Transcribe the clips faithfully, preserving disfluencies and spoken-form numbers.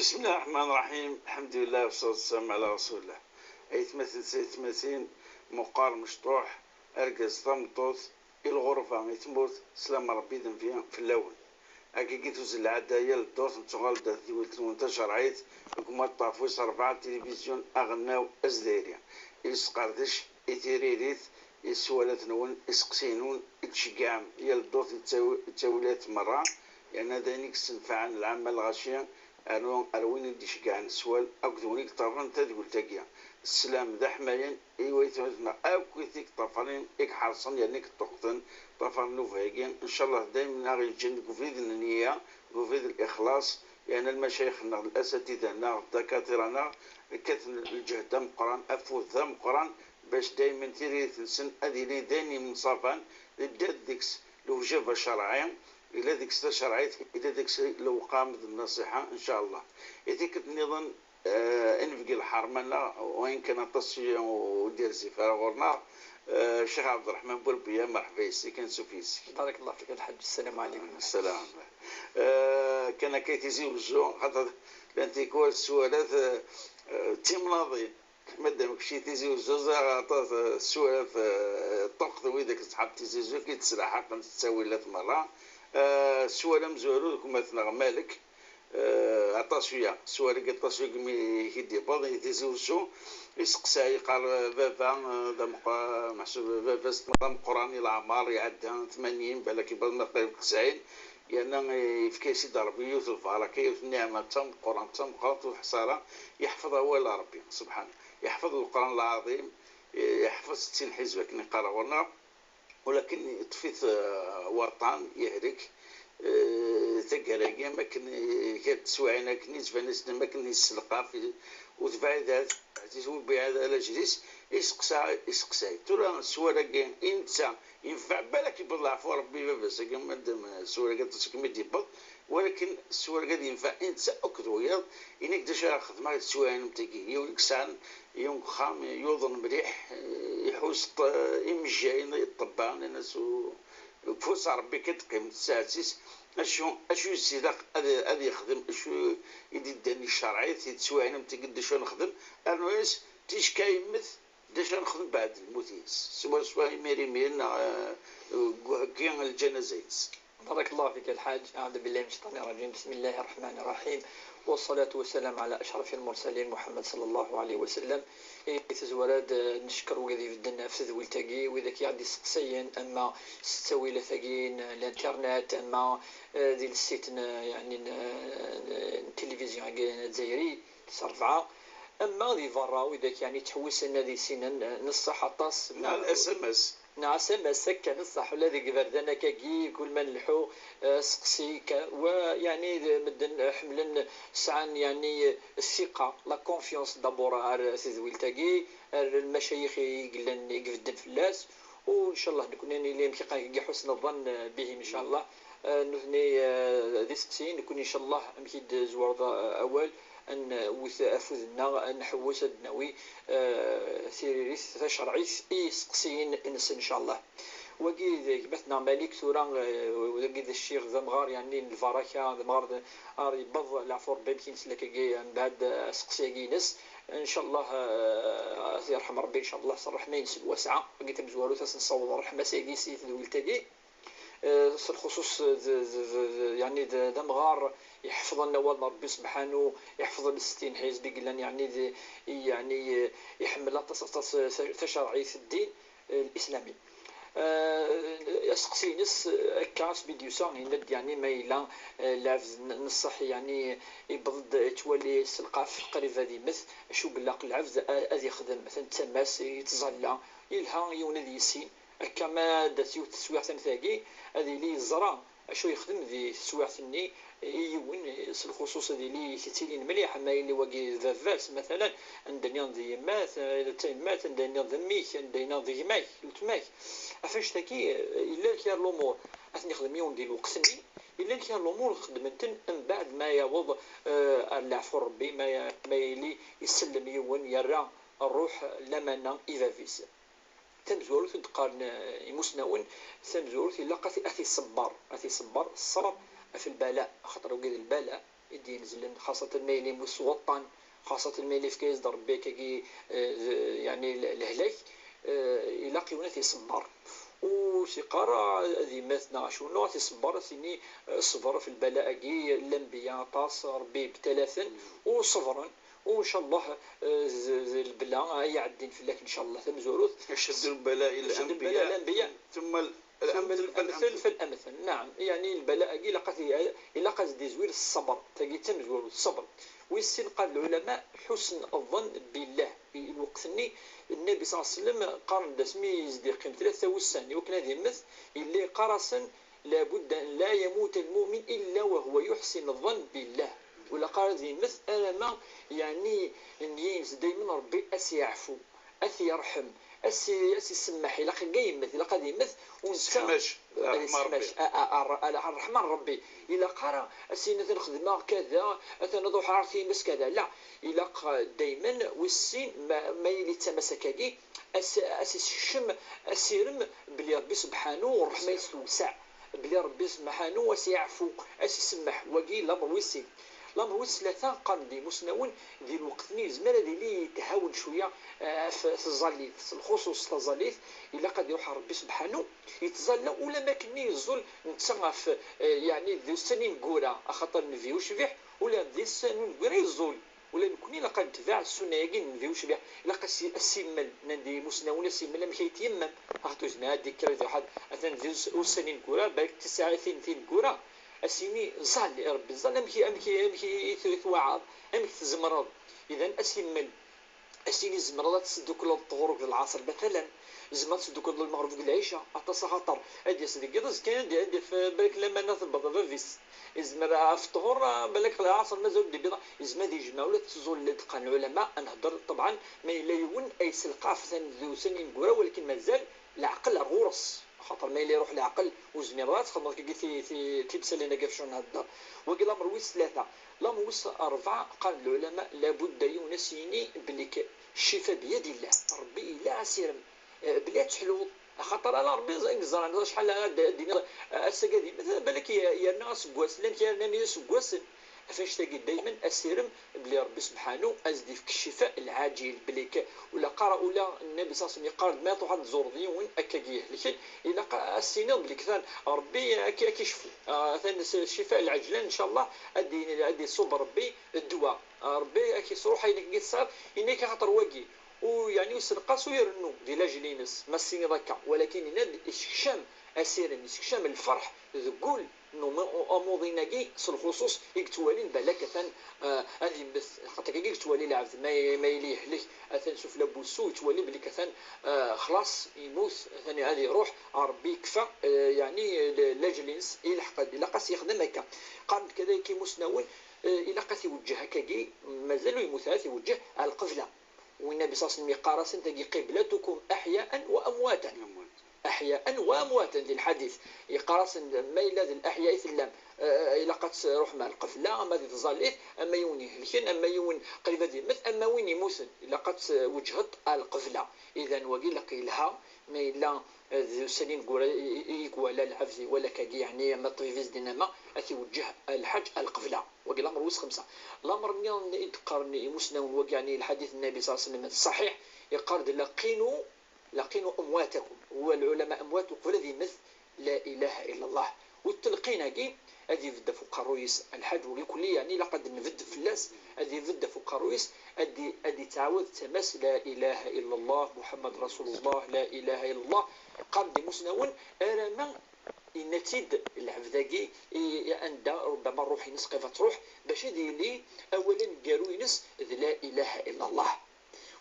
بسم الله الرحمن الرحيم. الحمد لله والصلاة والسلام على رسول الله. Aytmaten s aytmatin, meqqar mecṭuḥ, argaz tameṭṭut, i lɣerba, i tmurt, slam Ṛebbi d nnbi fell-awen. Akkagi tuzzel lɛada, yal ddurt nettuɣal-d ar tedwilt-nwen tacerɛit, deg umaṭṭaf wis ṛebɛa n tilivizyu aɣelnaw azdayri. I usqerdec, i tiririt, i sswalat-nwen, iseqsiyen-nwen i d-tceggɛem yal ddurt d ttawi-, d ttawilat merra, yerna d ayen i yessenfaɛen lɛamma lɣaci, rnu ar win i d-iceggɛen sswal akked win i yeṭṭafren tadwilt-agi. Sslam d aḥmayan i waytmaten-nneɣ akk i t-iṭṭafren, i iḥerṣen yerna i yeṭṭuqten, ṭṭafren nnuba-agi. Ncallah daymen aɣ-yeǧǧen deg ubrid n nniya, deg ubrid n lixlaṣ, yerna lmacayix-nneɣ, d lasatida-nneɣ, d dakatira-nneɣ, kkaten lǧehd ameqqran, afud d ameqqran, bac daymen tiririt-nsen ad yili d ayen yemsaban, d ddad deg-s lewjaba acerɛi, yella deg-s tacerɛit, yella deg-s lewqam d nnasiḥa, ncallah. I tikkelt nniḍen, eh, inebgi lḥerma-nneɣ, wayen kan aṭas ur d-yerzif ara ɣur-neɣ, eh, Ccix Ɛebderreḥman Burebbiya, merḥba yes-k, ansuf yes-k. Barakallah fik a Lḥaǧ, sslam ɛlikum. Ssalam. Eh, kan akka i Tizi Wezzu, xaṭer llant tikwal sswalat, eh, eh, d timnaḍin. Madam kečči Tizi Wezzu, ẓriɣ aṭas, eh, sswalat, eh, ṭṭuqt widak ṣḥab Tizi Wezzu i d-slaḥaqen s ttawilat merra. Eh, sswal amezwaru d gma-tneɣ Malek, eh, aṭas uya, sswal-agi aṭas uya mi i d-yewweḍ i Tizi Wezzu, iseqsay, yeqqar, eh, baba, eh, d ameqqa-, meḥsub baba-s d ameqqran i leɛmer, iɛedda tmanyin, balak yewweḍ ma qrib tesɛin, yerna yefka-yas-id Ṛebbi yiwet lbaraka, yiwet nniɛma d tameqqrant, d tameqqrant ur teḥṣa ara. Yeḥfeḍ awal n Ṛebbi, subḥana, yeḥfeḍ Leqran Lɛaḍim, yeḥfeḍ settin ḥizb akken i qqar ɣur-neɣ, walakin yeṭṭef-it, eh, waṭan, yehlek, eh, taggara-agi, am akken, eh, kra n teswiɛin akken yettban-as-d am akken yesselqaf, ur tebɛid ara tebɛit-is, ur tebɛid ara lejl-is, iseqsa, iseqsay. Tura sswal-agi i netta yenfeɛ, balak yewweḍ leɛfu Ṛebbi i baba-s-agi, madam sswal-agi aṭas akken i d-yewweḍ, walakin sswal-agi ad yenfeɛ i netta akked wiyaḍ, ini-k d acu ara xedmeɣ i teswiɛin am tagi. Yiwen i yesɛan yiwen deg uxxam yuḍen mliḥ, eh, iḥus ṭ-, imejjayen, ṭṭebba, nnan-as u-, deg ufus n Ṛebbi kan teqqim tsaɛet-is, acu, acu i s-ilaq ad, ad yexdem, acu i d-iddan i ccerɛit, i teswiɛin am tagi d acu ara nexdem, rnu-yas ticka yemmet, d acu ara nexdem beɛd lmut-ines, swaswa imir imir neɣ, eh, deg uheggi n lǧanaza-ines. Barakallahu fik a Lḥaǧ, أعوذ بالله من الشيطان الرجيم، بسم الله الرحمن الرحيم، والصلاة والسلام على أشرف المرسلين محمد صلى الله عليه وسلم. I tazwara ad neckeṛ wid ibedden ɣef tedwilt-agi, widak i aɣ-d-iseqsayen, ama s ttawilat-agi n, n l'internet, ama, eh, di lsit n, yeɛni n, n tilivizyu-agi azzayri, s rebɛa, ama di berra, widak yeɛni ttḥewwisen ad issinen, eh, neṣṣeḥ aṭas. Neɣ S M S. Neɣ S M S, akka, neṣṣeḥ, ula deg iberdan akkagi, kul ma nleḥḥu, eh, seqsi, ka-, wa, yeɛni, d medden, eh, ḥemmlen, sɛan, yeɛni, eh, ssiqa, la confiance d'abord ar tedwilt-agi, ar lmacayix i yellan, i ibedden fell-as, u ncallah nekni nili amek i qqaren deg ḥusn ḍan, eh, bihim, ncallah. Eh, nutni, eh, d iseqsiyen, nekni ncallah amek i d-tzewreḍ, eh, awal, ad nwet afud-nneɣ, ad nḥewwes ad d-nawi, eh, tiririt tacerɛit i yiseqsiyen-nsen, ncallah. Wagi d gma-tneɣ Malik, tura, eh, wagi d ccix, d amɣar, yeɛni, n lbaraka, d amɣar d-, ar yewweḍ leɛfu Ṛebbi amek i neslak-agi, mbeɛd, eh, aseqsi-agi-ines. Ncallah, eh, ad t-yerḥem Ṛebbi, ncallah, s ṛṛeḥma-ines lwasɛa. Wagi tamezwarut, ad s-nessaweḍ ṛṛeḥma-s-agi si tedwilt-agi. Eh, s lxuṣuṣ d, d, d, d, yeɛni d, d amɣar iḥefḍen awal n Ṛebbi subḥanu, iḥefḍen settin ḥizb i yellan, yeɛni d, yeɛni, eh, iḥemmel aṭas, aṭas, eh, ta-, tacerɛit, ddin, eh, lislami. Eh, aseqsi-ines, eh, akka asmi d-yusa, yenna-d, yeɛni, ma yella, eh, lɛebd n, n ṣṣeḥ, yeɛni, yewweḍ-d, yettwali s lqaf qrib ad yemmet, acu i ilaq lɛebd a-, ad yexdem? Atan d tama-s yettẓalla, yelha yiwen ad yissin. Akka ma d-tas yiwet teswiɛt am tagi, ad yili yeẓra acu yexdem di teswiɛt-nni i yiwen, s lxuṣuṣ ad yili yettilin mliḥ, ama yili wagi d baba-s, matalan, anda nniḍen d yemma-t, d tayemmat, anda nniḍen d mmi-k, anda nniḍen d gma-k, weltma-k. Ɣef annect-agi, yella lkir n lumuṛ ad ten-yexdem yiwen di lweqt-nni, yella lkir n lumuṛ xeddmen-ten mbeɛd ma yaweḍ, eh, ar leɛfu n Ṛebbi, ma ya-, ma yili isellem yiwen, yerra ṛṛuḥ, lamana i bab-is. Tamezwarut i d-qqaren, eh, imusnawen, tamezwarut ilaq ad t-, ad t-iṣebber, ad t-iṣebber ṣṣber ɣef lbala, axaṭer wagi d lbala, i d-inezlen, xaṣatan ma yella yemmut s waṭṭan, xaṣatan ma yella yefka-yas-d Ṛebbi akkagi, eh, d-, yeɛni le-, lehlak, eh, ilaq yiwen ad t-iṣebber. Ur s-iqqar ad yemmet neɣ acu, ad t-iṣebber, ad s-yini, eh, ṣṣber ɣef lbala-agi, lanbiya aṭas, Ṛebbi ibtala-ten, u ṣebren, u ncallah, eh, d, d lebla ay iɛeddin fell-ak, ncallah, tamezwarut. أشد البلاء أشد البلاء الأنبياء، الأنبياء. ثم الأمثل فالأمثل. فالأمثل، نعم. يعني البلاء-agi ilaq ad, ilaq ad d-izwir s ṣṣber. Tagi d tamezwarut, ṣṣber. Wis sin, qal lɛulama, ḥusn ẓẓan billah. I lweqt-nni, Nnbi ṣalla Llahu ɛalayhi wa sallam, qqaren-d asmi i s-d-yeqqim tlata wussan i wakken ad immet, yella yeqqar-asen: "لابد أن لا يموت المؤمن إلا وهو يحسن الظن بالله." Ur ilaq ara ad immet alamma, yeɛni, nniya-ines daymen Ṛebbi ad s-yeɛfu, ad t-yerḥem, ad s-, ad s-isemmeḥ. Ilaq-agi ad yemmet, ilaq ad yemmet, u netta Seḥmac, ad ṛṛeḥma n Ṛebbi. Isemmac, a, a, a, a, ṛṛeḥma n Ṛebbi. Ilaq ara ad s-yini: "Atan xedmeɣ kada, atan ad ruḥeɣ ar tmes kada." La, ilaq, eh, daymen, wis sin, ma, ma yili d tama-s akkagi, ad s-, ad s-isekcem asirem belli Ṛebbi subḥanu ṛṛeḥma-is tewseɛ, belli Ṛebbi subḥanu ad s-yeɛfu, ad s-isemmeḥ. Wagi lameṛ wis sin. Lameṛ wis tlata, qqaren-d imusnawen, di lweqt-nni yezmer ad yili yethawen cwiya, eh, ɣef tẓallit, s lxuṣuṣ taẓallit, ilaq ad iruḥ ɣer Ṛebbi subḥanu, yettẓalla ula ma akken-nni yeẓẓul netta ɣef, eh, yeɛni d ussan ineggura, axaṭer Nnbi ucbiḥ ula d ussan ineggura yeẓẓul. Ula nekkni ilaq ad netbeɛ ssunna-agi n Nnbi ucbiḥ, ilaq ad s-, ad s-immel, nnan-d imusnawen, ad s-immel amek ay t-yemmem. Axaṭer yezmer ad d-yekker ad iruḥ ad, atan di us-, ussan ineggura, balak tisɛitin tineggura, ad s-yini: "Ẓẓal i Ṛebbi, ẓẓal amek, amek, amek i t-, i twaɛaḍ, amek tzemreḍ." Idan ad s-immel, ad s-yini: "Tzemreḍ ad tesdukleḍ ṭṭhur akked lɛaṣer, matalan, tzemreḍ ad tesdukleḍ lmeɣreb akked lɛica, aṭas axaṭer ad d-yas deg yiḍ, azekka ad d-, ad d-yaf balak lamana tewweḍ bab-is." Yezmer ɣef ṭṭhur, ah, balak lɛaṣer mazal ur d-yewwiḍ, yezmer ad yejmeɛ ula d tẓullelt. Qqaren lɛulama, ad nhedder ṭebɛen ma yella yiwen ay selqaf atan d ussan ineggura, walakin mazal leɛqel ar ɣur-s. Axaṭer ma yella iruḥ leɛqel, ur zmireḍ ara ad txedmeḍ akkagi ti-, ti-, timsalin-agi ɣef acu nhedder. Wagi lameṛ wis tlata. Lameṛ wis ṛebɛa, qqaren lɛulama, labudda yiwen ad s-yini belli k-, ccifa biyadillah. Ṛebbi ila asirem, eh, belli ad teḥluḍ. Axaṭer ala Ṛebbi i yeẓran acḥal ara d-, ad d-iniḍ, eh, ass-agi ad yemmet, balak ye-, yerna aseggas, llan kra yernan iseggasen. Ɣef annect-agi daymen asirem belli Ṛebbi subḥanu ad s-d-ifk ccifa lɛaǧil, belli k-, ula qqar, ula Nnbi ṣalla Llahu ɛalayhi wa sallam yeqqar-d ma truḥ ad tẓureḍ yiwen akkagi ihelken, ilaq ad s-tiniḍ belli ktan Ṛebbi ad k-, ad k-icfu. Ah, atan s-, ccifa lɛeǧlan, ncallah, ad d-, ad d-iṣubb Ṛebbi ddwa. Ah, Ṛebbi ad k-isruḥ ayen akkagi tesɛiḍ, yenna-k axaṭer wagi. U yeɛni ur senqas ur irennu di lajel-ines, ma s-tiniḍ akka, walakin yenna-d isekcam asirem, isekcam lferḥ deg wul n umu-, amuḍin-agi s lxuṣuṣ i yettwalin balak atan, ah, ad yemmet. Xaṭer akkagi i yettwali lɛebd ma, ma yili yehlek, atan sufella n wussu, yettwali belli atan, ah, xlaṣ, yemmut, atan ad iruḥ, Ṛebbi yekfa, ah, yeɛni l-, lajel-ines ilḥeq-d, ilaq ad s-yexdem akka. Qqaren-d kadalik imusnawen, ah, ilaq ad t-iweǧǧeh akkagi, mazal ur yemmut ara, ad t-iweǧǧeh ar lqebla. Wi Nnbi ṣalla Llahu ɛalayhi wa sallam yeqqar-asen tagi: "قبلتكم أحياء وأمواتا." Aḥyaan wa amwatan di lḥadit. Yeqqar-asen ma yella d laḥya i tellam, eh, ilaq ad truḥem ar lqebla, ama di tẓallit, ama yiwen ihelken, ama yiwen qrib ad yemmet, ama win yemmuten, ilaq ad tweǧheḍ ar lqebla. Idan wagi ilaq yelha, ma yella, eh, d ussan ineggura i, i, i iwala lɛebd, iwala akkagi, yeɛni ama ṭṭbib i s-d-yenna ma ad t-iweǧǧeh lḥaǧ ar lqebla. Wagi lamer wis xemsa. Lamer nniḍen i d-qqaren imusnawen wagi, yeɛni lḥadit n Nnbi ṣalla Llahu ɛalayhi wa sallam ṣṣaḥiḥ, yeqqar-d: "لقنوا، لقنوا أمواتكم." Huwa lɛulama amwat uqbel ad yemmet, la ilaha illa Allah. U ttelqin-agi ad ibedd ɣef uqerruy-is. Lḥaǧ wagi kulli, yeɛni ilaq ad nbedd fell-as, ad ibedd ɣef uqerruy-is, ad i-, ad ittɛawad tama-s: "La ilaha illa Allah, Muḥammad Rasulullah, la ilaha illa Allah." Qqaren-d imusnawen, arama yenna-tt-id lɛebd-agi, i, i, anda rubbama ṛṛuḥ-ines qrib ad truḥ, bac ad yili awal aneggaru-ines d la ilaha illa Allah.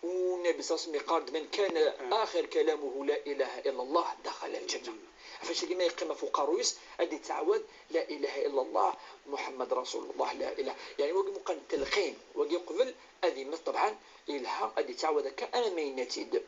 U Nnbi ṣalla Llahu ɛalayhi wa sallam yeqqar-d: "من كان آخر كلامه لا إله إلا الله دخل الجنة." Ɣef wacagi ma yeqqim ɣef uqerruy-is ad ittɛawad: "La ilaha illa Allah, Muḥammad Rasulullah, la ilaha." Yeɛni wagi meqqar n telqin, wagi qbel ad yemmet ṭebɛen, yelha ad ittɛawad akka arma yenna-tt-id.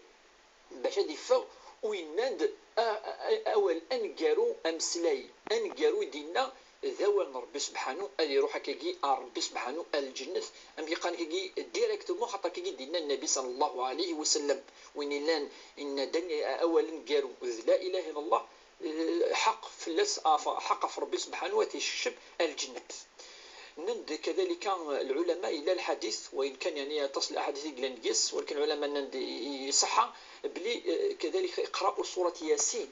Bac ad iffeɣ u yenna-d a-, a-, awal aneggaru, ameslay aneggaru i d-yenna d awal n Ṛebbi sebḥanu, ad iruḥ akkagi ar Ṛebbi sebḥanu, ar lǧennet, amek i qqaren akkagi, directement, xaṭer akkagi i d-yenna Nnbi ṣalla Llahu ɛalayhi wa sallam. Win illan yenna-d an-, awal aneggaru d la ilaha illa Allah, eh, ḥaq fell-as, af-, ḥaq ɣef Ṛebbi sebḥanu ad t-isekcem ar lǧennet. Nnan-d kadalika lɛulama, yella lḥadit, wayen kan, yeɛni, aṭas n laḥadit i yellan deg-s, walakin lɛulama nnan-d i-, i-, iṣeḥḥa belli, eh, kadalika iqra surat Yasin,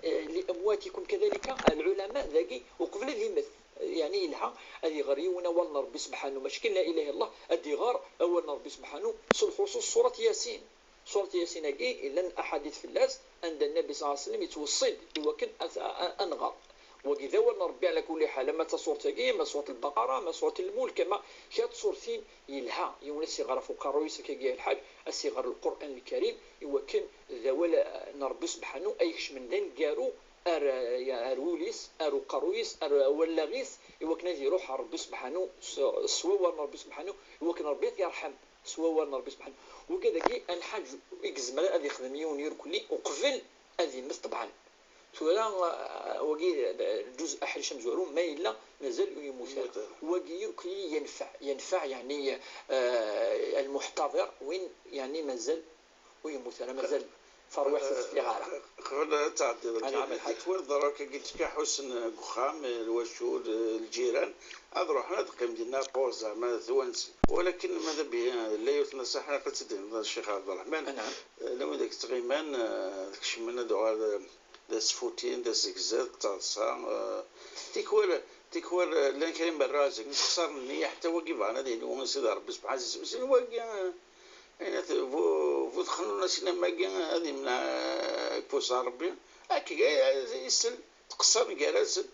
eh, li amwatikum, kadalika lɛulama dagi uqbel ad immet, eh, yeɛni yelha ad iɣer yiwen awal n Ṛebbi Sebḥanu, mačči kan la ilaha illallah, ad iɣer awal n Ṛebbi Sebḥanu, s lxuṣuṣ surat Yasin. Surat Yasin-agi, llan aḥadit fell-as, anda Nnabi ṣalla Llahu ɛalayhi wa sallam yettweṣṣi-d i wakken ad, a, a, ad nɣer. Wagi d awal n Ṛebbi ɛla kulli ḥal, ama d tasuṛt-agi, ama d suṛt Lbaqara, ama d suṛt Lmulk, ama kra n tsuṛtin, yelha yiwen ad s-iɣer ɣef uqerruy-is akkagi a lḥaǧ, ad s-iɣer Lqur'an Lkarim, i wakken d awal, eh, n Ṛebbi Sebḥanu ay ikecmen d aneggaru ar, eh, ar wul-is, ar uqerruy-is, ar wallaɣ-is, i wakken ad iruḥ ɣer Ṛebbi Sebḥanu s, s wawal n Ṛebbi Sebḥanu, i wakken Ṛebbi ad t-yerḥem s wawal n Ṛebbi Sebḥanu. Wagi dagi, a lḥaǧ, i yezmer ad ixdem yiwen irkelli uqbel ad immet ṭebɛen. Tura, eh, wagi, eh, lǧuz aḥric amezwaru, ma yella mazal ur yemmut ara. Yemmut ara. Wagi irkelli yenfeɛ, yenfeɛ, yeɛni, eh, lmuḥtaḍir, win, yeɛni, mazal ur yemmut ara, mazal tarwiḥt-is tefliɣ ara. Qbel ad tɛeddiḍ lǧiran, tikwal ḍerru-k-agi ttkaḥusen deg uxxam, lwacul, lǧiran, ad ruḥen ad qqimen dinna, qur zeɛma ad twansen. Walakin mada bihi, la yiwet n ṣṣaḥa ilaq ad tt-id-tiniḍ a Ccix Ɛebderreḥman. Anɛam. Eh, lawi deg tɣiman, eh, ad kecmen ad uɣal, eh, d asfutin, d azegza, d taḍsa, eh, tikwal, tikwal, eh, llan kra imerra azegza, xṣaren nniya, ḥetta wagi bɣan ad yili Sidi Ṛebbi Sebḥanu, sin wagi, eh, Ayen at bu, bu texnuna sinamagi ad imneɛ, eh, deg wus n Ṛebbi. Akka, eh, isel, tqeṣṣer gar-asen.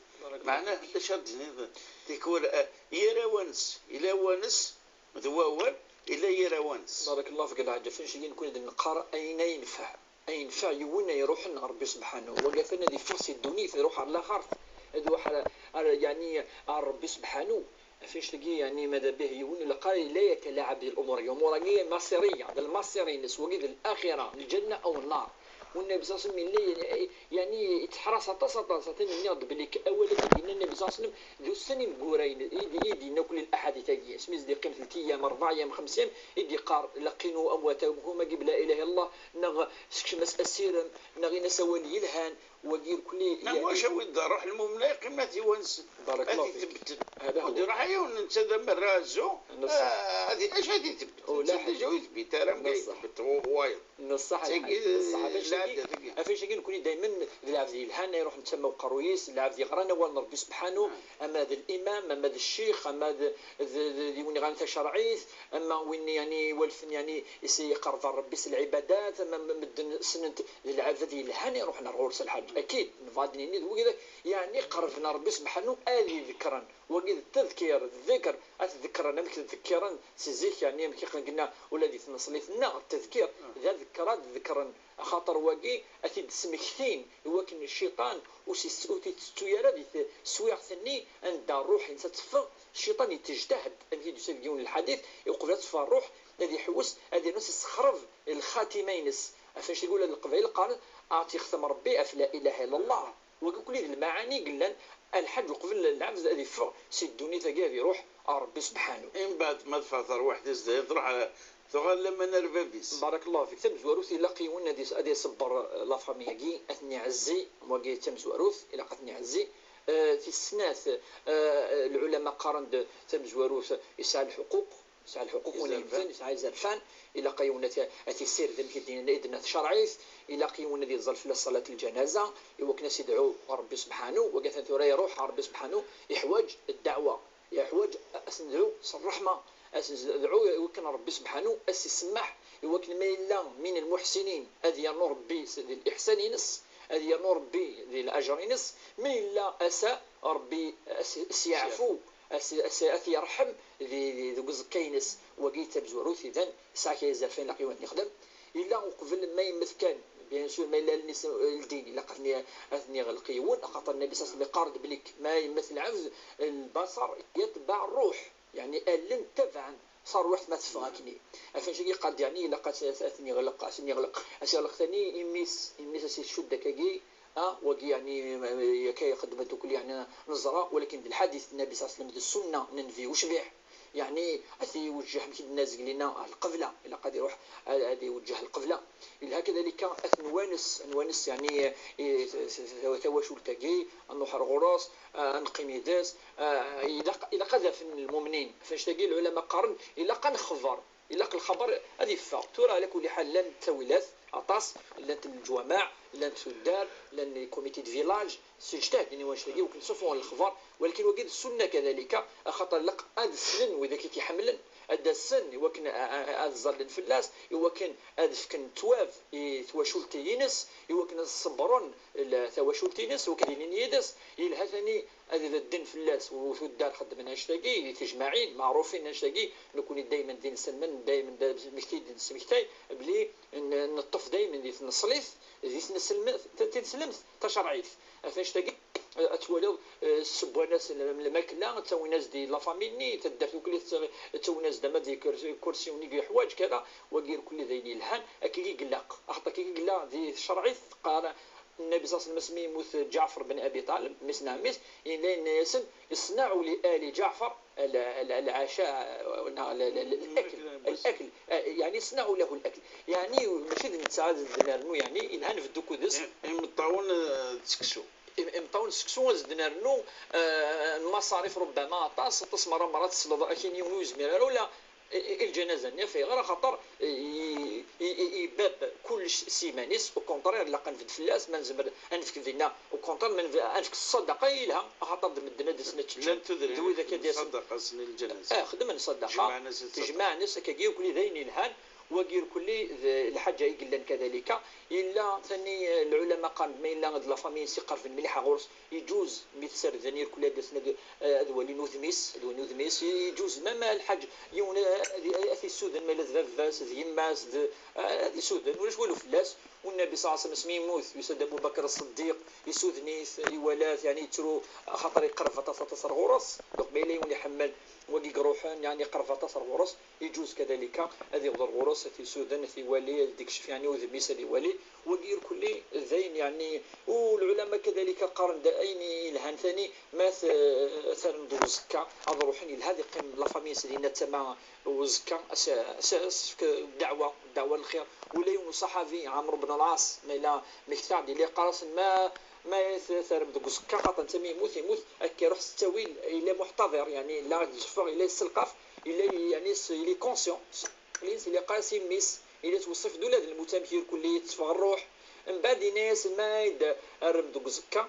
Meɛna, d acu ara d-tiniḍ? Tikwal, eh, yir awanes, ila awanes, d wawal, ila yir awanes. Barakallahu fik, a lḥaǧ, ɣef annect-agi nekni ad neqqar ayen ay yenfeɛ. Ay yenfeɛ yiwen ay iruḥen ɣer Ṛebbi Sebḥanu. Wagi atan ad iffeɣ si ddunit, iruḥ ɣer laxert. Ad iruḥ ɣer, ɣer, yeɛni, ɣer Ṛebbi Sebḥanu. Ɣef annect-agi, yeɛni, mada bih yiwen, ilaq ara yella yatalaɛab di lumuṛ-agi. Umuṛ-agi maṣiriya, d lmaṣir-ines, wagi d laxira, lǧenna aw nnar. Wennabi ṣalla Llahu ɛalayhi wa sallam yella, yeɛni, yettḥeṛas aṭas, aṭas. Atan nniɣ-d belli awal-agi d-yenna Nnabi ṣalla Llahu ɛalayhi wa sallam, d ussan ineggura i d-, i d-yenna kulli laḥadit-agi. Asmi i s-d-yeqqim telt ayyam, ṛebɛa ayyam, xemsa ayyam, i d-yeqqar: "Laqinu amwatakum", agi bla ilaha illallah, neɣ sekcem-as asirem, neɣ in-as awal yelhan, wagi irkelli, neɣ yeɛni wacu awi-d ṛṛuḥ lmumna yeqqim ad t-iwansen. Barakallahu fik. Ad t-itebbten. Hada huwa. Ur d-iṛuḥ ara yiwen netta d amerra azzu. Neṣṣaḥ. Ah, ad i-, acu ad itebbet? Ulaḥ. Netta d acu ur itebbet ara, am neṣṣaḥ. Yetebbet wa-, wayeḍ. Neṣṣaḥ a lḥaǧ. Tagi, neṣṣaḥ. Ɣef annect-agi, lɛadda tagi. Ɣef annect-agi nekni daymen d lɛebd yelhan, iruḥ netta ma uqerruy-is, d lɛebd yeɣran awal n Ṛebbi Sebḥanu, ama d limam, ama d ccix, ama d, d, d, d win yeɣran tacerɛit, ama win, yeɛni, iwalfen, yeɛni, is-, iqerreb ɣer Ṛebbi s lɛibadat, ama m-, medden ssnen-t d lɛebd yelhan iruḥen ar ɣur-s a lḥaǧ. Akid, nebɣa ad d-nini d wigad, yeɛni, qerrben ɣer Ṛebbi Sebḥanu ad idekren. Wagi d tadkir, d ddekr, ad t-dekren amek t-ddekkiren si zik, yeɛni, amek i qqen, yenna ula di tneṣlit-nneɣ, d tadkir, d adekker ad ddekren, axaṭer wagi ad t-id-smektin i wakken cciṭan ur s-, ur t-itettu ara di teswiɛt-nni anda ṛṛuḥ-ines ad teffeɣ. Cciṭan yettejtahed, amek i d-yusa deg yiwen n lḥadit, i uqbel ad teffeɣ ṛṛuḥ, ad iḥewwes, ad yernu ad s-issexreb lxatima-ines. Ɣef annect-agi ula d Leqbayel qqaren: "Ad ɣ-tt-yextem Ṛebbi ɣef la ilaha illallah." Wagi kulli d lmaɛani i yellan a lḥaǧ uqbel lɛebd ad iffeɣ si ddunit-agi ad iruḥ ɣer Ṛebbi Sebḥanu. Imbeɛd ma teffeɣ terwiḥt-is dayen, truḥ, eh, tuɣal lamana ar bab-is. Barakallahu fik. Tamezwarut, ilaq yiwen ad is-, ad iṣebber, eh, la famille-agi, ad ten-iɛezzi, wagi d tamezwarut, ilaq ad ten-iɛezzi. Eh, tis snat, eh, lɛulama qqaren-d tamezwarut yesɛa lḥuquq, yesɛa lḥuquq win yemmten, yesɛa izerfan, ilaq yiwen ad t-, ad t-issired amek i d-, i d-tenna tcerɛit, ilaq yiwen ad yeẓẓal fell-as ṣalat lǧanaza, i wakken ad s-idɛu Ṛebbi Sebḥanu, wagi atan tura iruḥ ɣer Ṛebbi Sebḥanu, iḥwaǧ ddeɛwa, iḥwaǧ ad s-nedɛu s ṛṛeḥma, ad s-nedɛu i wakken Ṛebbi Sebḥanu ad s-isemmeḥ, i wakken ma yella min lmuḥsinin ad yernu Ṛebbi s-, di liḥsan-ines, ad yernu Ṛebbi di laǧer-ines, ma yella ass-a Ṛebbi ad s-, ad s-yeɛfu, ad s-, ad s-, ad t-yerḥem di, di, deg uẓekka-ines. Wagi d tamezwarut, idan, yesɛa kra izerfan ilaq yiwen ad t-nexdem. Yella uqbel ma yemmet kan, bien sûr, ma yella allen-is ldin, ilaq ad ten-, ad ten-iɣleq yiwen, axaṭer Nnabi ṣalla Llahu ɛalayhi wa sallam iqqar-d belli ma yemmet lɛebd, lbaṣar yetbeɛ ṛṛuḥ, yeɛni allen ttabaɛen s ṛṛuḥ ma teffeɣ akkenni. Ɣef annect-agi yeqqar-d, yeɛni, ilaq ad, ad ten-iɣleq, ad ten-iɣleq, ad s-iɣleq tani imi-s, imi-s ad s-icudd akkagi, ah, wagi, yeɛni, akka ixeddem ddukkli, yeɛni, neẓra, walakin d lḥadit n Nnabi ṣalla Llahu ɛalayhi wa sallam, d ssunna n Nnbi ucbiḥ. Yeɛni ad t-iwejjeh, amek i d-nenna zgelina, ɣer lqebla. Ilaq ad iruḥ ad, ad iwejjeh lqebla. Ilha kadalika ad t-nwanes, ad nwanes yeɛni, i, t-, t-, t-, tawacult-agi, ad nruḥ ar ɣur-s, ah, ad neqqim yid-s, ah, ilaq, ilaq ad afen lmumnin. Ɣef annect-agi lɛulama qqaren ilaq ad nexber, ilaq lxaber ad iffeɣ. Tura ɛla kulli ḥal llan ttawilat aṭas, llant leǧwameɛ, llant tuddar, llan les comités de village, ssejtahdin i wannect-agi, wakken suffɣen lexbar, walakin wagi d ssunna kadalika, axaṭer ilaq ad ssnen widak i k-iḥemmlen, ad d-asen i wakken a, a, a, ad ẓallen fell-as, i wakken ad fken ttwab i twacult-ines, i wakken ad ṣebbren l-, tawacult-ines, i wakken ad ilin yid-s, yelha tani ad bedden fell-as, u tuddar xeddmen annect-agi, di tejmaɛin, meɛrufin annect-agi, nekkni daymen d inselmen, daymen d asmekti d-nesmektay, belli n-, neṭṭef daymen di tneṣlit, di tneselm-, t-, tineslemt tacerɛit. Ɣef annect-agi, eh, ad twaliḍ, eh, ssewwan-as l-, lmakla, ttawin-as-d i la famille-nni, taddart ukli tt-, ttawin-as-d ama d ikur-, ikursiwen i yeḥwaǧ, kada, wagi irkelli d ayen yelhan, akka i ilaq. Axaṭer akka i yella di tcerɛit, teqqar, Nnabi ṣalla Llahu ɛalayhi wa sallam asmi yemmut Ǧaɛfer ben Abi Ṭaleb, mmi-s n ɛemmi-s, yella yenna-yasen: "اصنعوا لآل جعفر ال-، ال-، العشاء، neɣ l-، l-، l-, الأكل، الأكل، eh, يعني اصنعوا له الأكل." يعني mačči d netta ad d-nernu, يعني ilha nbeddu akked-s. Im-, imeṭṭawen, eh, d seksu. Im-, imeṭṭawen d seksu ad d-nernu, eh, lmaṣarif rubbama aṭas, aṭas merra merra tesleḍ akin yiwen ur yezmir ara ula i, i, i lǧanaza-nni, ɣef ayɣer? Axaṭer i, i, i, i bab kullec s yiman-is, au contraire, ilaq ad nbedd fell-as, ma nezmer ad nefk dinna, au contraire, ma nef-, ad nefk ṣṣadaqa yelha, axaṭer d medden ad d-asen ad ččen, llant tudrin d widak ad d-yasen. Ṣṣadaqa-sen i lǧanaza. Ah, xedmen ṣṣadaqa, jemɛen-as-d ṣṣadaqa. Tejmaɛen-as akkagi, irkelli d ayen yelhan, wagi irkelli d lḥaǧa i yellan kadalika. Yella tani, eh, lɛulama qqaren-d ma yella d la famille-ines iqerben mliḥ ɣur-s, Iǧuz mi t-serden irkelli ad d-asen ad, ad walin udem-is, ad walin udem-is, iǧuz même lḥaǧ, yiwen ad, ad t-issuden ma yella d baba-s, d yemma-s, d, ad issuden, ulac walu fell-as. U Nnabi ṣalla Llahu ɛalayhi wa sallam asmi yemmut, yusa-d Abu Bakr Ṣṣeddiq, issuden-it, iwala-t, yeɛni yettru, axaṭer iqerreb aṭas aṭas ar ɣur-s. Donc ma yella yiwen iḥemmel wagi iruḥen, yeɛni iqerreb aṭas ar ɣur-s. Iǧuz kadalika ad iɣder ɣur-s, ad t-issuden, ad t-iwali, ad d-ikcef yeɛni udem-is ad iwali. Wagi irkelli d ayen yeɛni, u lɛulama kadalika qqaren-d ayen yelhan tani, ma t-, terrem deg uzekka, ad ruḥen, yelha ad iqqim la famille-ines dinna tama uzekka, as-, as-, as-tefk ddeɛwa, ddeɛwa n lxir. Ula yiwen uṣaḥabi, Ɛamr ben Lɛaṣ, ma yella mmektaɣ-d, yella yeqqar-asen ma, ma t-, terrem deg uzekka, xaṭer netta mi yemmut, yemmut, akka iruḥ s ttawil, yella muḥtaḍir, yeɛni yella ad d-yeffeɣ, yella yesselqaf, yella yeɛni s-, il est conscient. Aql-i s-, ilaq-as i mmi-s, ila tweṣṣif-d ula d lmut amek irkelli tetteffeɣ rruḥ. Mbeɛd yenna-yasen ma i d-rrem deg uẓekka,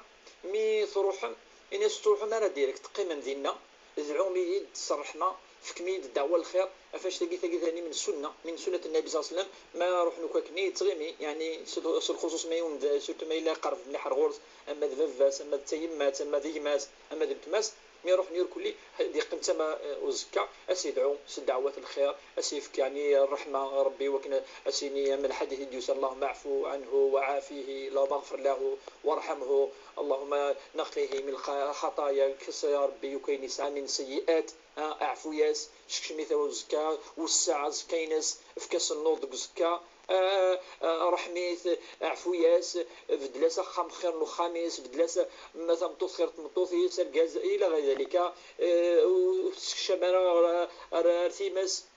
mi truḥem, ini-as ur tettruḥum ara direct, teqqimem dinna, dɛum-iyi-d s ṛṛeḥma, fkem-iyi-d ddeɛwa n lxir, ɣef annect-agi tagi tani min sunna, min sunnat Nnabi ṣalla Llahu ɛalayhi wa sallam, ma ruḥen akk akken i yettɣimi, yeɛni s, s lxuṣuṣ ma yiwen d, surtout ma yella iqerreb mliḥ ar ɣur-s, ama d baba-s, ama d tayemmat, ama d gma-s, ama d weltma-s, Mi ruḥen irkelli, ad yeqqim d tama, eh, uzekka, ad s-yedɛu s ddeɛwat n lxir, ad s-yefk, yeɛni, ṛṛeḥma Ṛebbi, wakken ad s-yini, am lḥadit i d-yusan: "اللهم اعف عنه وعافه، اللهم اغفر له وارحمه، اللهم نقه من الخ-، الخطايا." Kkes, ya Ṛebbi, akk ayen yesɛa min seyyi'at, ah, aɛfu-yas, sekcem-it ar uzekka, wesseɛ aẓekka-ines, efk-as nnuḍ deg uzekka, Ah, ah, ṛeḥm-it, aɛfu-yas, beddel-as axxam xir n uxxam-is, beddel-as, ma tameṭṭut xir n tmeṭṭut-is, argaz, ila ɣer dalika, eh, ur tessekcam ara ar, ar, ar times,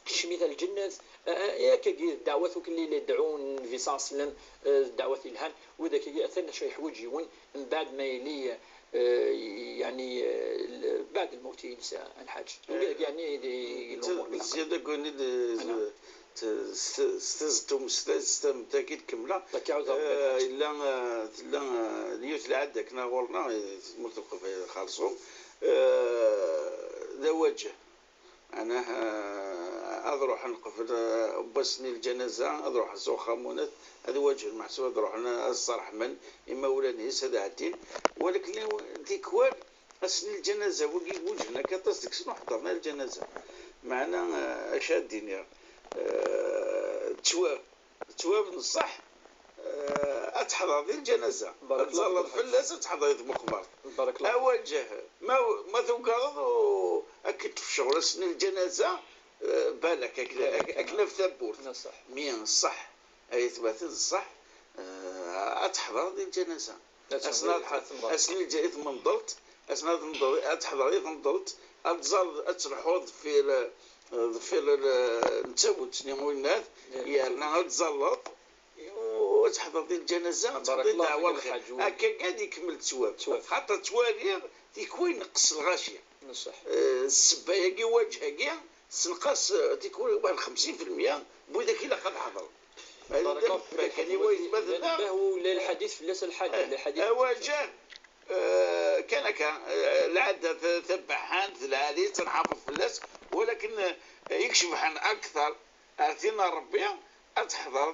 kcem-it ar lǧennet. Ah, ah, akkagi d ddeɛwat ukelli i d-idɛu Nnbi ṣalla Llahu ɛalayhi wa sallam, eh, d ddeɛwat yelhan, widak-agi atan acu yeḥwaǧ yiwen, mbeɛd ma yili, eh, yeɛni, eh, l-, beɛd lmewt-ines, a Lḥaǧ. Eh, widak yeɛni di, di lumuṛ. Ziyada deg wayen i d-, Ana. T-, s, s, s tameddit-agi d-kemmleɣ. Akka, ɛawdeɣ. Eh, yella, eh, tella, eh, yiwet lɛada akken ɣur-neɣ, eh, tmurt n Leqbayel xerṣum, eh, d awaǧeh. Meɛnah, eh, ad ruḥen qbel, eh, wass-nni lǧanaza, ad ruḥen s uxxam unat, ad waǧhen, meḥsub ad ruḥen ad ṣerḥmen imawlan-is, ad ɛeddin. Walakin tikwal, ass-nni lǧanaza, wigi guǧhen akka aṭas deg-sen ur ḥeḍren ara lǧanaza. Meɛna, eh, acu ad d-iniɣ? Eh, ttwab, ttwab n ṣṣeḥ, eh, ad teḥḍer di lǧanaza. Ad tẓalleḍ fell-as, ad teḥḍer di tmeqbert. Awaǧeh, ma, ma tugadeḍ u-, ad k-id-tefk ccɣel ass-nni lǧanaza, eh, balak, ak-, ak-, akken af tawwurt. Mi ṣṣeḥ, ay atmaten, ṣṣeḥ, eh, ad teḥḍer di lǧanaza. Ass-nni lǧ-, i tmenḍelt, Ass-n ad tnḍeḍ, ad teḥḍer i tnḍelt, ad tẓalleḍ, ad telḥuḍ deffir, deffir n tawet-nni winnat, yerna ad tẓalleḍ, u ad teḥḍer di lǧanaza, ad teḥḍer ddeɛwa lxir. Akka kan ad ikemmel ttwab. Xaṭer ttwaliɣ tikwal ineqqes lɣaci. Eh, ssebba-agi, waǧeh-agi, tessenqas, eh, tikwal waḥed xemsin fi lmeyya n widak ilaq ad ḥeḍren. Barakallahu fik. Kan i wayen ma tella. Lḥadit fell-as lḥaǧa. Eh, lḥadit. Awaǧeh, eh, kan akka, eh, lɛadda ta-, tabaḥant, lɛali, ttnḥafeḍ fell-as, walakin, eh, i icebḥen akteṛ, ar tin n Ṛebbi, ad teḥḍer,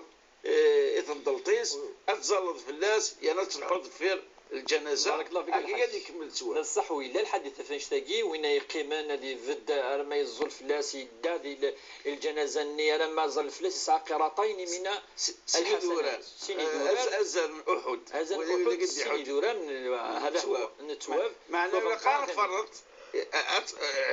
eh, i tnḍelt-is, ad tẓalleḍ fell-as, yerna ad telḥuḍ deffir lǧanaza, barakallahu fik, akka ad ikemmel ttwab. D ṣṣeḥ, wi yella lḥadit ɣef annect-agi, win ay yeqqimen ad ibedd arma yeẓẓul fell-as, yedda di l-, lǧanaza-nni, arma ẓẓal fell-as, yesɛa qiraṭayn, imina sin idurar. Sin idurar. Eh, az-, azal n Uḥud. Azal n Uḥud, sin idurar n, hada huwa, n ttwab. Meɛna ilaq ad tferreḍ, eh, eh,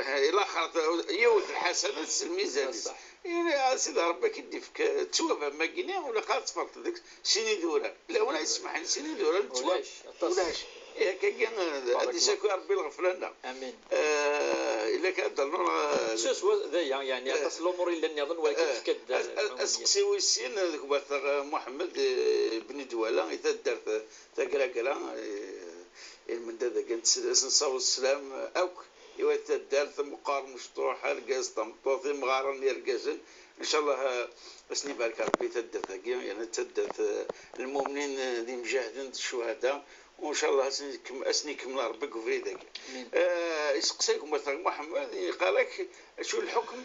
eh, ilaq ad, yiwet lḥasanat s lmizan-is. Ini, a Sidi Ṛebbi, ad k-id-ifk ttwab am wagini, ur ilaq ara ad tferṭeḍ deg sin idurar. Lawan ay semḥen sin idurar n ttwab. Ulac, aṭas. Ulac. Eh, akkagi, eh, ad d-isaki Ṛebbi lɣefla-nneɣ. Amin. Eh, illa kan ad d-rnuɣ, eh, swaswa d aya, yeɛni, eh, aṭas n lumuṛ yellan nniḍen, walakin eh, tefka-d, as-, as-, eh, asteqsi wis sin, eh, deg umata, eh, Muḥemmed, eh, Bni Dwala, i taddart, eh, Tagragra, eh, i lmendad-agi n ts-, ad s-nessaweḍ sslam, eh, akk i wat taddart, meqqar mecṭuḥ, argaz, tameṭṭut, imɣaren, irgazen. Ncallah, eh, ad sen-ibarek Ṛebbi taddart-agi, yerna d taddart, eh, n lmumnin, eh, d imjahden, d ccuhada. U ncallah ad sen-ikem-, ad sen-ikemmel Ṛebbi deg ubrid-agi. Amin. Eh, iseqsa-k umata Muḥemmed, yeqqar-ak, acu lḥukm,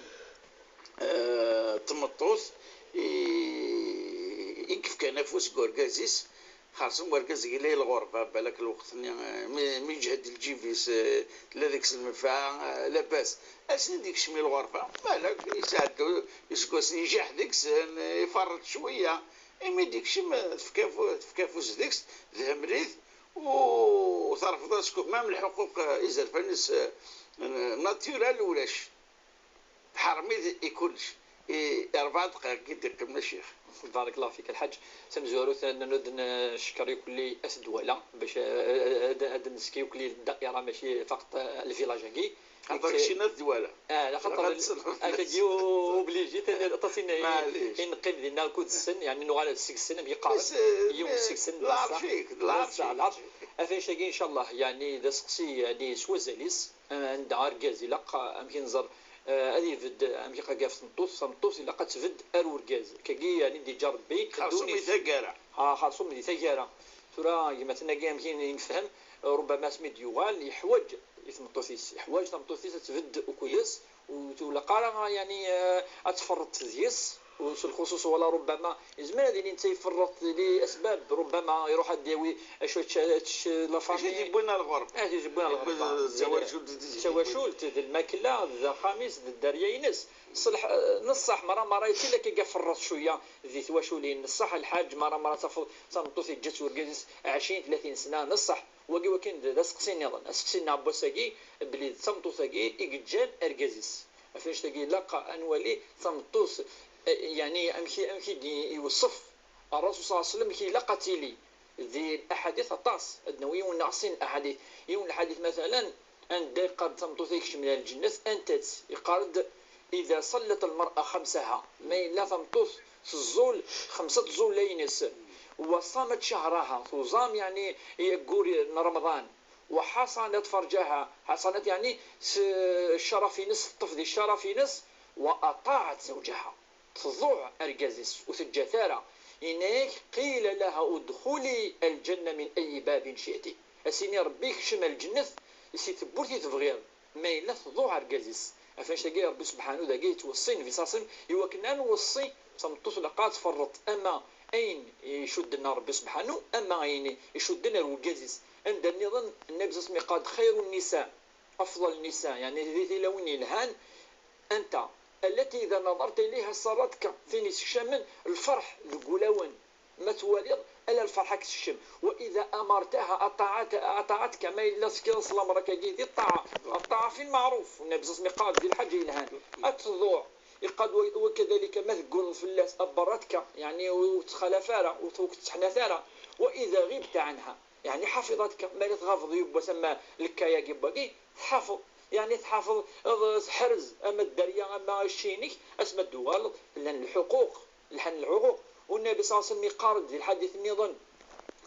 eh, n tmeṭṭut i, i yefkan afus deg urgaz-is, xerṣum urgaz yella i lɣerba, balak lweqt-nni, eh, mi, mi yeǧhed lǧib-is, eh, tella deg-s lmenfaɛa, eh, labas. Ass-nni d-ikcem i lɣerba, balak yesɛedda iseggasen, ijaḥ deg-sen, eh, iferreṭ cwiya. Imi d-ikcem, eh, tefka afu-, tefka afus deg-s, tehmel-it, u terfeḍ-as même lḥuquq, eh, izerfan-is, eh, naturel ulac. Tḥerrem-it i kullec. I rebɛa dqayeq i d-iqqimen, a ccix. Barakallahu fik, a lḥaǧ. Tamezwarut, ad ncekkeṛ ikelli At Dwala, bac, eh, ad, ad nezki ikelli ddaira, mačči faqeṭ, eh, lvilaj-agi. Xaṭer keččina At Dwala. Ah, la, xaṭer akkagi obligé, aṭas i n-, i neqqim dinna akked-sen, yeɛni nuɣal seg-sen, amek yeqqar, yiwen seg-sen, d lɛerc-ik, d lɛerc-ik. Ɣef wannect-agi, ncallah, yeɛni d aseqsi, yeɛni s wazal-is. Eh, anda argaz ilaq, eh, amek i nẓer, eh, ad ibedd, eh, amek i ɣef tmeṭṭut, tameṭṭut ilaq ad tbedd ar urgaz. Akkagi, yeɛni, d-iǧǧa Rebbi ddunit. Xerṣum di taggara. Ah, xerṣum di taggara. Tura, gma-tneɣ-agi, amek i nefhem, eh, rubbama asmi d-yuɣal, yeḥwaǧ i tmeṭṭut-is, yeḥwaǧ tameṭṭut-is ad tbedd ukud-is, ur tulaq ara, yeɛni, eh, ad tferreṭ deg-s. U s lxuṣuṣ wala rubbama yezmer ad ilin d tayferreḍt li asbab, rubbama iruḥ ad d-yawi acu ad tečč, ad tečč la famille. Acu i t-yewwin ar lɣerba? Acu i t-yewwin ar lɣerba? D tawacult, d tawacult, d lmakla, d axxam-is, d dderya-ines. Ṣṣeḥ, neṣṣaḥ, mara mara yettili akka ferreḍ cwiya di twaculin. Neṣṣaḥ a lḥaǧ, mara mara tafeḍ tameṭṭut yeǧǧa-tt urgaz-is ɛecrin, tlatin sna, neṣṣaḥ. Wagi wakin d, d aseqsi nniḍen. Aseqsi-nneɣ n wass-agi, belli d tameṭṭut-agi i yeǧǧan argaz-is. Ɣef wannect-agi ilaq ad nwali tameṭṭut, eh, yeɛni amek i, amek i d-iweṣṣef Ṛṛasul ṣalla Llahu ɛalayhi wa sallam, amek i ilaq ad tili. Di laḥadit aṭas, ad d-nawi yiwen neɣ sin aḥadit. Yiwen lḥadit, matalan, anda yeqqar-d tameṭṭut-a yekcem ar lǧennet, anta-tt? Yeqqar-d: إذا صلت المرأة خمسها، ma yella tameṭṭut teẓẓul xemsa tẓullayin-is, وصامت شهرها، tuẓam, yeɛni, aggur n Remḍan, وحصنت فرجها، حصنت, yeɛni, s ccraf-ines, teṭṭef di ccraf-ines, وأطاعت زوجها, tḍuɛ argaz-is, ur teǧǧa-t ara. Yenna-yak: قيل لها ادخلي الجنة من أي باب شئت. As-ini Rebbi kcem ar lǧennet si tewwurt i tebɣiḍ, ma yella tḍuɛ argaz-is. Ɣef wannect-agi Rebbi subḥanu dagi yettweṣṣi Nnbi ṣalla Llahu ɛalayhi wa sallam, i wakken ad nweṣṣi tameṭṭut ilaq ad tferreḍ ama ayen icudden ar Rebbi subḥanu, ama ayen icudden ar urgaz-is. Anda nniḍen Nnbi ṣalla Llahu ɛalayhi wa sallam yeqqar-d: خير النساء، أفضل النساء, yeɛni di tilawin yelhan, أنت التي إذا نظرت إليها سرتك, tin isekcamen lferḥ deg wulawen ma twaliḍ, ala lferḥ ad k-tekcem. وإذا أمرتها أطاعت-, أطاعتك, ma yella tefkiḍ-as lamr akkagi di ṭṭaɛa, الطاعة في المعروف, Nnbi ṣalla Llahu ɛalayhi wa sallam yeqqar-d di lḥaǧa yelhan, ad tḍuɛ. Yeqqar-d: و-, وكذلك ma tegguleḍ fell-as, أبرتك, yeɛni ur tettxalaf ara, ur t-, ur k-tetteḥnat ara. وإذا غبت عنها, يعني حفظتك، ما لا تغافض يبا ثم الكايا يبا كي تحفظ، يعني تحفظ، تحرز اما الدريا اما الشينك، اسما الدوال لان الحقوق، لحن الحقوق. والنبي صلى الله عليه وسلم يقارن ذي الحديث النظام: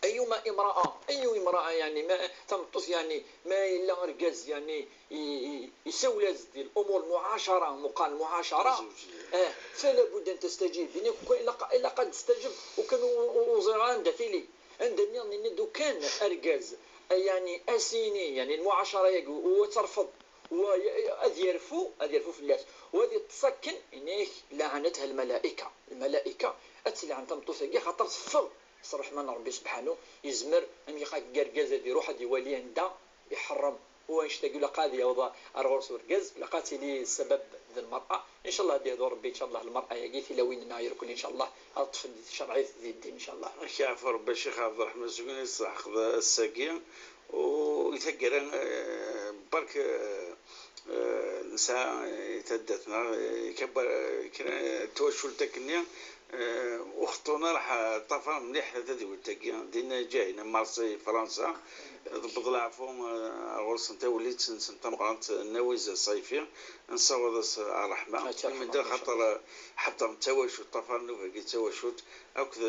أيما امرأة، أي امرأة يعني ما تمطث يعني ما إلا أرجاز يعني ي- ي- يسول هذه الأمور، المعاشرة، مقال المعاشرة، آه، فلا بد أن تستجيب. يعني كل إلا ق- إلا قد تستجب وكان و- و- وزير عندها فيلي عندها نيض دو كان أرجاز، يعني أسيني يعني المعاشرة يقو وترفض، وأذ يرفو أذ يرفو في الناس، وهذه تسكن إنيك لعنتها الملائكة. الملائكة أتلعن تمطوث خاطر تفض الرحمن ربي سبحانه يزمر أن يقاك كركاز هذه يروح هذه يولي عندها يحرم. هو يشتاق لقى هذه يوضع أرغوس وركاز لقى تيلي السبب ذي المرأة. إن شاء الله هذه يهدو ربي إن شاء الله المرأة يقيت إلى وين ناير كل إن شاء الله. هذا الطفل دي شرعي ذي الدين إن شاء الله. كافر بشيخ عبد الرحمن سكوني صح خذ الساقية ويتقرا برك نسعى تدتنا كبر كرا توشل تكنيا. وخطونا راح طفى مليح هذا ديول تاكيا دينا جاينا مارسي فرنسا. ضبط العفو غرس انت وليت سنسن تمغرانت ناويزا صيفي. نصور الرحمة من دار خاطر حتى متواشوت طفى نوفا كي تواشوت. اكد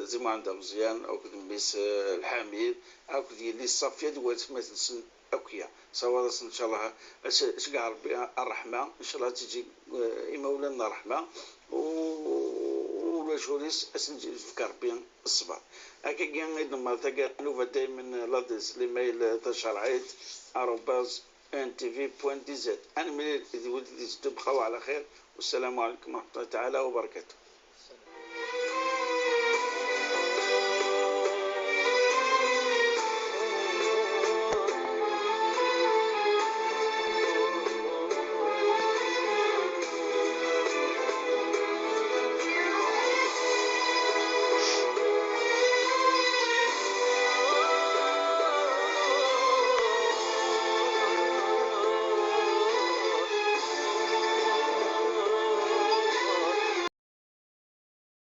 زي ما عندها مزيان اكد ميس الحميد اكد يلي الصافية دوات ما تنسن أكيا صوارص إن شاء الله. أش أش كاع ربي الرحمة إن شاء الله تجي. إما ولنا الرحمة ولا شوريس أسنجي في كربي الصبر. هكا كان غير ما تلقى نوفا دايما لادريس ليميل تشرعيت arobase N T V point D Z. أنا ملي ولدي تبقاو على خير والسلام عليكم ورحمة الله تعالى وبركاته.